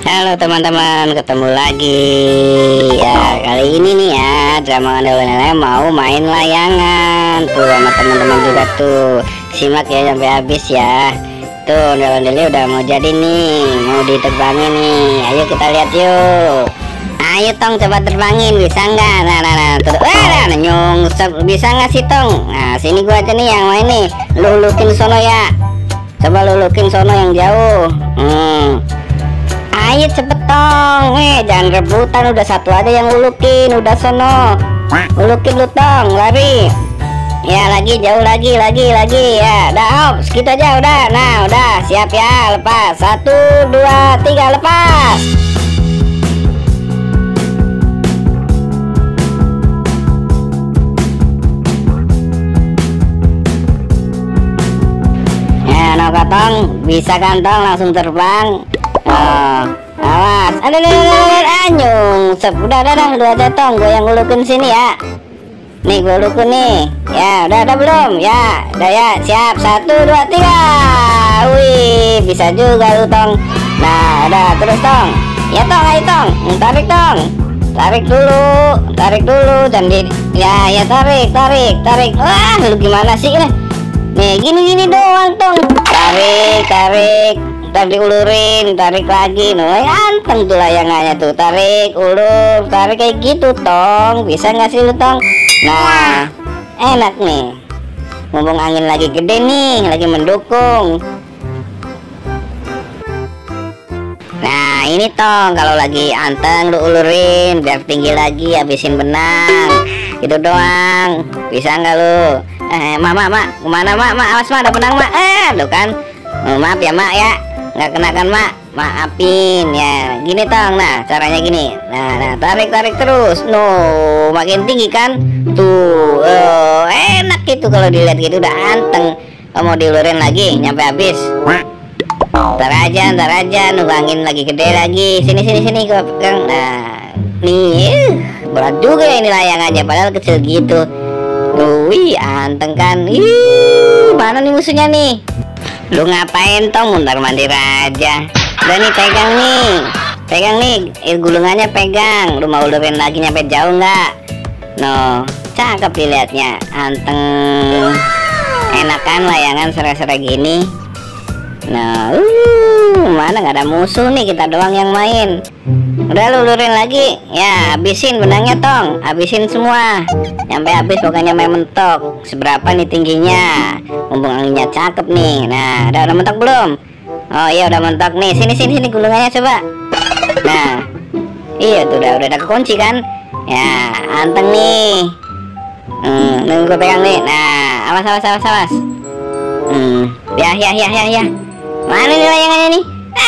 Halo teman-teman, ketemu lagi. Ya, kali ini nih ya, drama Ondel-Ondel mau main layangan tuh sama teman-teman juga tuh. Simak ya sampai habis ya. Tuh, Ondel-Ondelnya udah mau jadi nih, mau diterbangin nih. Ayo kita lihat yuk. Ayo Tong, coba terbangin, bisa nggak? Nah, tuh, nyungsep, bisa nggak sih Tong? Nah, sini gua aja nih yang main nih. Lulukin sono ya. Coba lulukin sono yang jauh. Ayo cepet Tong, jangan rebutan, udah satu aja yang ulukin, udah sono, ulukin lu Tong, lari. Ya lagi jauh lagi ya, udah segitu aja udah. Nah udah siap ya, lepas 1, 2, 3 lepas. Ya no Tong, bisa kan Tong langsung terbang. Awas, nyungsep, udah lu aja Tong, gue yang ngulukin sini ya. Nih gue ulukun nih, ya udah belum, ya udah ya, siap 1, 2, 3. Wih, bisa juga lu Tong. Nah udah terus Tong, ya Tong, ayo Tong, tarik dulu, dan ya tarik. Wah, lu gimana sih nih, gini doang Tong, tarik. Ntar diulurin, tarik lagi, anteng tuh layangannya tuh, tarik, ulur, tarik kayak gitu Tong. Bisa nggak sih lu Tong? Nah, enak nih, mumpung angin lagi gede nih, lagi mendukung. Nah ini Tong, kalau lagi anteng lu ulurin biar tinggi lagi, habisin benang gitu doang. Bisa nggak lu? Mak, kemana mak? Awas mak, ada benang mak. Tuh kan, maaf ya mak ya, nggak kenakan mak, maafin ya. Gini Tong, nah caranya gini, nah tarik terus, makin tinggi kan tuh. Enak gitu kalau dilihat gitu, udah anteng. Mau diulurin lagi nyampe habis. Ntar aja nunggu angin lagi gede lagi. Sini gua pegang. Nah nih, berat juga ya ini layangannya, padahal kecil gitu. Wih, anteng kan. Mana nih musuhnya nih? Lu ngapain Tong, mundar mandir aja. Udah nih, pegang nih, gulungannya pegang. Lu mau ulurin lagi nyampe jauh nggak? Cakep dilihatnya, anteng. Enak kan layangan sore-sore gini. Mana nggak ada musuh nih, kita doang yang main. Udah lu ulurin lagi ya, habisin benangnya Tong, habisin semua nyampe habis, pokoknya main mentok. Seberapa nih tingginya, mumpung anginnya cakep nih. Nah udah mentok belum? Oh iya udah mentok nih. Sini gulungannya coba. Nah iya tuh udah kekunci kan ya, anteng nih. Nunggu pegang nih. Nah awas. Ya mana nih layangannya nih?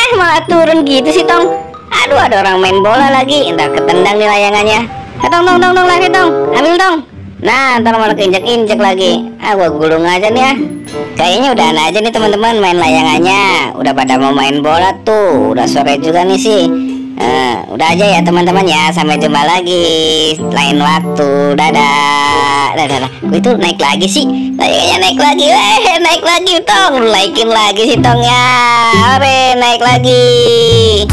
Malah turun gitu sih Tong. Aduh, ada orang main bola lagi, ntar ketendang nih layangannya. Tong, lari Tong, ambil Tong. Nah ntar malah keinjek lagi. Gua gulung aja nih ya. Kayaknya udah aja nih teman-teman main layangannya. Udah pada mau main bola tuh, udah sore juga nih sih. Udah aja ya teman-teman ya, sampai jumpa lagi lain waktu. Dadah. Itu naik lagi sih, layangannya naik lagi Tong, naikin lagi sih Tong ya. Ore, naik lagi.